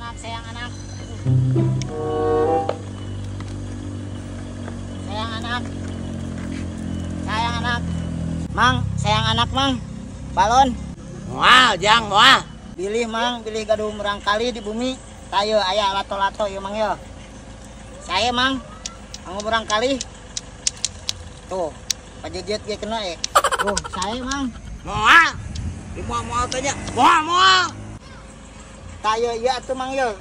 Anak, sayang anak. Sayang anak. Sayang anak. Mang, sayang anak mang. Balon. Moal, jang moal. Bilih mang, bilih gaduh murangkali di bumi. Tayo aya lato-lato ieu mang yo. Saya mang, anggo murangkali. Tuh, pajejet ge kena eh. Tuh, saya mang. Moal. Di moal-moal teh nya. Moal, moal. Tayo ieu atuh mang yo.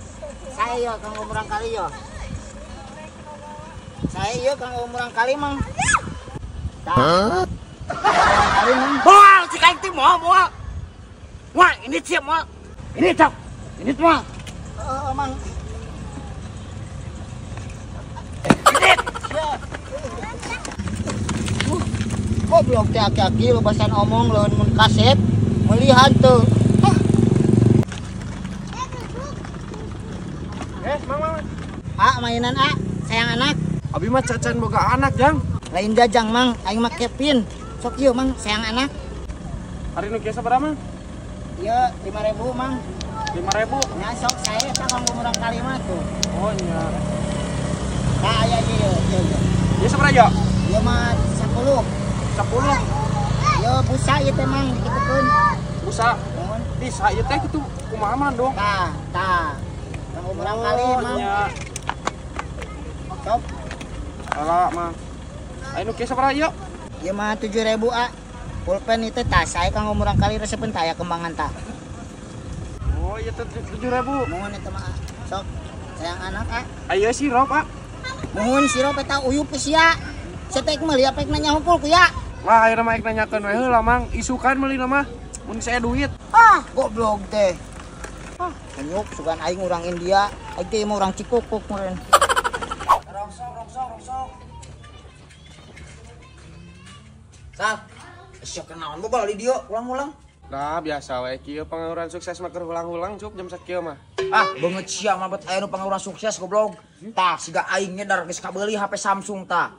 Saya yo kanggo murangkali yo. Saya yo kanggo murangkali mang. Tah. Murangkali mang. Moal si kaing teh moal, moal. Wah, ini siap moal. Ini cok. Ini moal. Heeh, mang. Ini. Goblok teh aki-aki lubasan omong lawan mun kaset melihat tuh. Mang, mang. Ah, mainan ah, sayang anak. Abi mah cacan boga anak, Jang. Lain jajang, Mang. Aing mah Kevin. Sok ieu, Mang, sayang anak. Hari nu kieu sabaraha, Mang? Ieu 5.000, Mang. 5.000. Nya sok saya eta kanggo murangkali mah tuh. Oh, nya. Tah aya ieu, ieu. Ieu sabaraha, yo? Ieu mah 10. 10. Ieu busa ieu teh, Mang, dikitukeun. Busa. Mohon. Bisa ieu teh kitu kumaha mah dong? Tah, tah. Kanggo murangkali, Mang. Nya. Sok. Alah, Mang. Ayo nu kieu sabaraha ieu? Ieu mah 7.000, ah. Pulpen itu tas saya kanggo murangkali resepeun tah aya kembangan tah. Oh, ieu teh 7.000. Mohon eta mah, ah. Sok. Sayang anak, ah. Ayo sirup, ah. Mohon sirup eta uyup sia. Sia teh meuli apa nanya hungkul ku ya. Lah, ayeuna mah ek nanyakeun we heula, Mang. Isukan meuli mah. Mun saya duit. Ah, goblok teh. Ah, kenyuk sugan aing urang India, aing teh mah urang Cikukuk meureun. Rongsok, rongsok, rongsok. Sal, sia kenaon bobal di dieu ulang-ulang. Nah, biasa we kieu pangangguran sukses mah keur hulang-hulang cuk jam sakieu mah. Ah, beungeut sia mah bet aya nu pangangguran sukses goblok. Tah, siga aing nyedar geus kabeuli HP Samsung tah.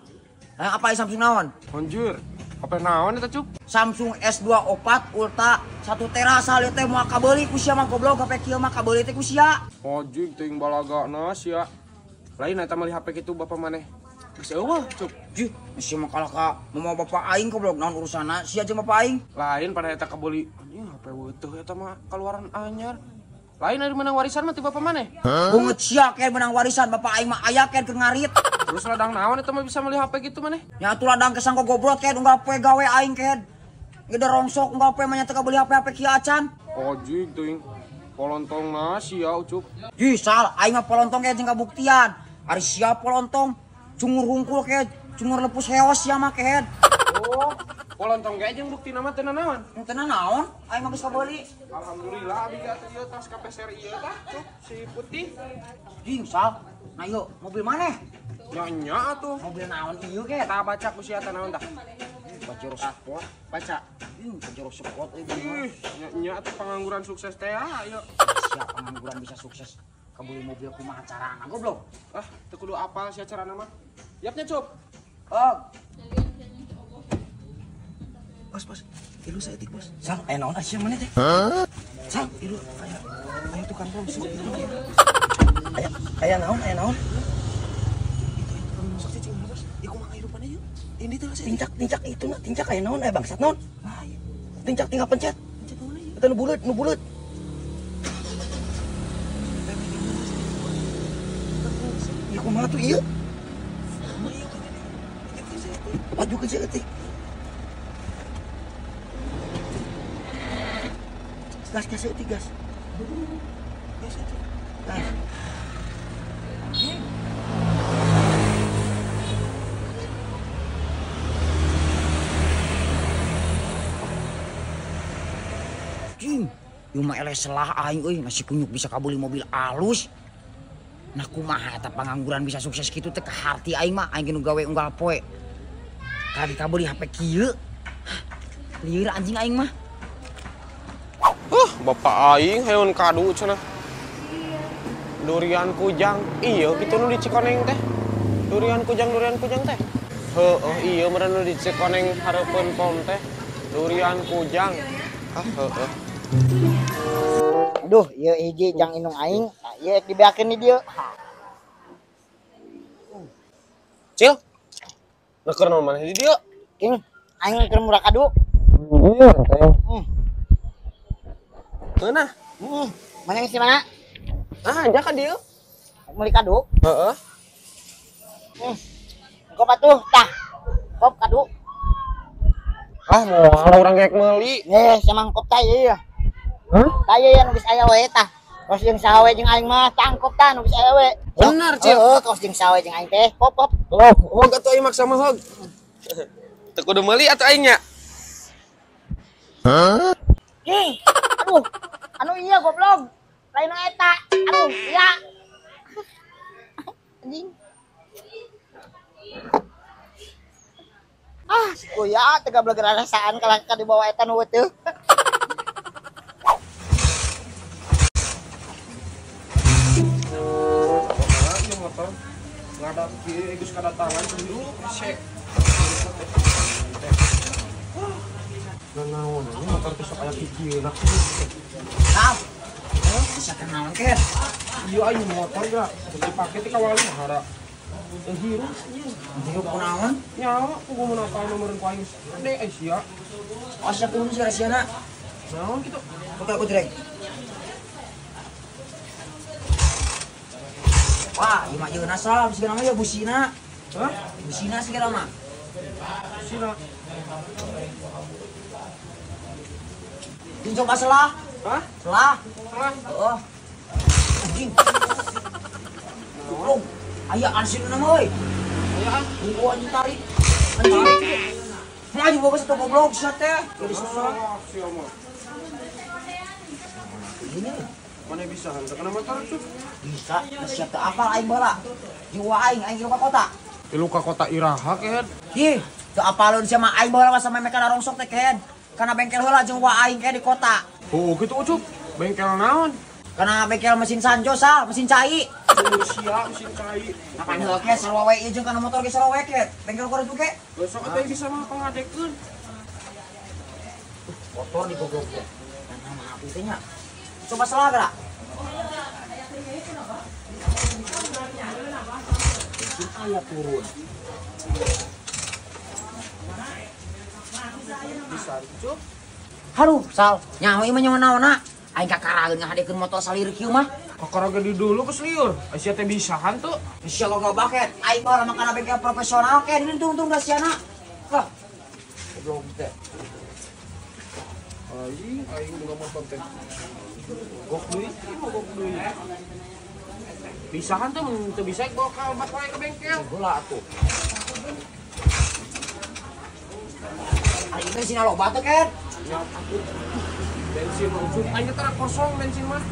Hayang apa ieu Samsung naon? Anjir, HP naon eta cuk? Samsung S24 Ultra 1 tera sal ieu teh moal kabeuli ku sia mah goblok HP kieu mah kabeuli teh ku sia. Anjing teuing balagana sia. Lain eta meuli HP kitu bapa maneh. Geus eueuh cuk. Jih, sia mah kalah ka mama bapa aing goblok naon urusanna sia jeung bapa aing. Lain pada eta kabeuli anjing HP weutuh eta mah kaluaran anyar. Lain ari menang warisan mah ti bapa maneh. Beungeut sia ke menang warisan bapa aing mah aya ke keur ngarit. Terus ladang naon eta mah bisa meuli HP gitu maneh? Nya atuh ladang kesangko gobrot ke unggal poe gawe aing ke. Gede rongsok unggal poe mah nya teu kabeuli HP-HP kieu acan. Anjing teuing. Polontongna sia ucup. Jih, sal aing mah polontong ke jeung kabuktian. Ari sia polontong cungur hungkul ke cungur lepus heos sia mah kehed. Oh, polontong ge jeung buktina mah teu nanaon. Teu nanaon, aing mah geus kabeuli. Alhamdulillah abi ge atuh ieu tas ka PSR ieu tah, cuk, si putih. Jing, sal. Nah ieu mobil maneh? Nya nya atuh. Mobil naon ieu ge? Tah baca ku sia tah naon tah? Pajero Sport. Baca. Ih, Pajero Sport euy bener. Ih, nya nya atuh pengangguran sukses teh ieu. Sia pengangguran bisa sukses kabeuli mobil kumaha carana goblok. Ah, teu kudu apal sia carana mah. Yapnya, Cup. Oh. Bos, bos. Ilu saya tik, bos. Sal, aya naon sia maneh teh? Sal, ilu aya aya tukang rongsok ilu. Aya aya naon, aya naon? Itu rongsok sih cing, bos. Ieu kumaha kahirupan ieu? Ini teh tincak, tincak itu na, tincak aya naon aya bangsat naon? Tincak tinggal pencet. Pencet naon ieu? Eta nu buleut, nu buleut. Ieu kumaha tuh ieu? Maju ke sini. Gas, gas, itu gas. Gas itu. Gas. Jing, ieu mah eleh selah aing euy, masih kunyuk bisa kabeuli mobil alus. Nah kumaha eta pangangguran bisa sukses kitu teh kaharti aing mah, aing ge nu gawe unggal poe. Kali kabeuli HP kieu. Lieur anjing aing mah. Bapak aing heun kadu cenah. Durian kujang. Iya kitu nu di Cikoneng teh. Durian kujang teh. Heueuh iya meureun nu di Cikoneng hareupeun pom teh. Durian kujang. Ah heueuh. Aduh, ieu hiji jang indung aing, Ieu dibeakeun di dieu. Cil. Keur naon maneh di dieu? King, aing keur murah kadu. Iya, teh. Mana? Mana ngisi mana? Ah, aja ka dieu. Meuli kadu. Heeh. Kop atuh, tah. Kop kadu. Ah, moal urang rek meuli. Eh, samang kop tah ieu. Hah? Tah ieu nu geus aya we tah. Kos jeung saha we jeung aing mah tangkop tah nu geus aya we. Bener, Cil. Heeh, kos jeung saha we jeung aing teh. Kop, kop. Oh, hog atuh aing maksa mah hog. Teu kudu meuli atuh aing nya. Hah? King. Aduh. Anu iya goblok. Lain nu eta. Aduh, iya. Anjing. Ah, si kuya teu gablek rasaan kalah ka dibawa eta nu teu. Motor ngadap kieu geus kadatangan hirup hese. Nanaon ini motor teh sok aya kikieuna. Tah. Bisa kenaon ket? Ieu aing motor ga dipake teh kawali hara. Hirup ieu. Hirup kunaon? Nyawa ku mun apal nomoreun ku aing. Gede ai sia. Oh, sia kudu sia rasiana. Naon kitu? Oke, aku jreng. Wah, ieu mah jeung sal, sigana mah ya busina. Hah? Busina sigana mah. Busina. Jeung coba selah. Hah? Selah. Selah. Heeh. Anjing. Goblok. Aya ansin mah euy. Aya ah. Tunggu anjing tarik. Anjing. Maju bawa satu goblok sia teh. Jadi selah. Sia mah. Ini mana bisa henteu kana motor tuh? Bisa, siap teu apal aing baheula. Jiwa aing, aing ka kota. Tilu ka kota iraha kehed. Ih, teu apaleun sia mah aing baheula masa memek kana rongsok teh kehed. Kana bengkel heula jeung wa aing kehed di kota. Oh, kitu Ucup. Bengkel naon? Kana bengkel mesin sanjo sal, mesin cai. Sia mesin cai. Apaan heula ke sarua we ieu jeung kana motor ge sarua we kehed. Bengkel korek ge. Besok atuh bisa mah pangadekeun. Motor di goblok teh. Nah, mah api teh nya. Coba selah gerak. Bensin aya turun. Bisa Cup. Haduh, Sal. Nyaho ieu mah nyaho naonna? Aing kakaraeun ngahadekeun motor salir kieu mah. Kakara ge di dulu geus liur. Sia teh bisahan tuh. Sia logo baket. Aing mah makana bengkel profesional ke ini untung-untung da siana. Lah. Goblok teh. Aing aing boga motor teh. Gok deui, ieu gok deui. Bisahan tuh mun teu bisa bawa ka obat wae ke bengkel. Heula atuh. Ari bensin loba teh ket. Ya atuh. Bensin mah ucup aing teh kosong bensin mah.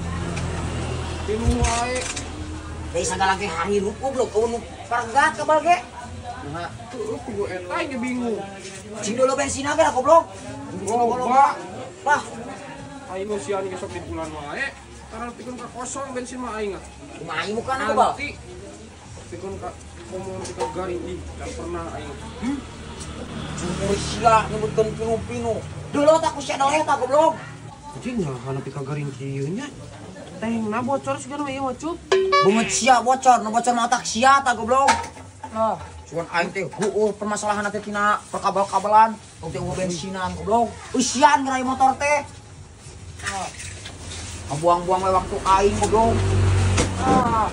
Tilu wae. Deui sagala ge hirup goblok eueun nu pargat kabal ge. Nah, tuh kudu eta aing ge bingung. Cing dulu bensin ge lah goblok. Loba. Lah, aing mah sian ge sok di bulan wae. Tara pikeun ka kosong bensin mah aing ah. Kumaha aing bukan aku, Bal? Nanti pikeun ka komo pikeun garing ih, da pernah aing. Cumur sia nyebutkeun pinu-pinu. Dulu tak ku sia doleh ta goblok. Anjing nyalahan nepi ka garing kieu nya. Tengna bocor sigana mah ieu mah Cup. Beungeut sia bocor, nu bocor mah otak sia ta goblok. Lah, cuman aing teh heueuh permasalahan teh tina perkabel-kabelan, tong teh eueuh bensinan goblok. Eusian geura motor teh. Ah. Buang-buang we waktu aing goblok. Ah.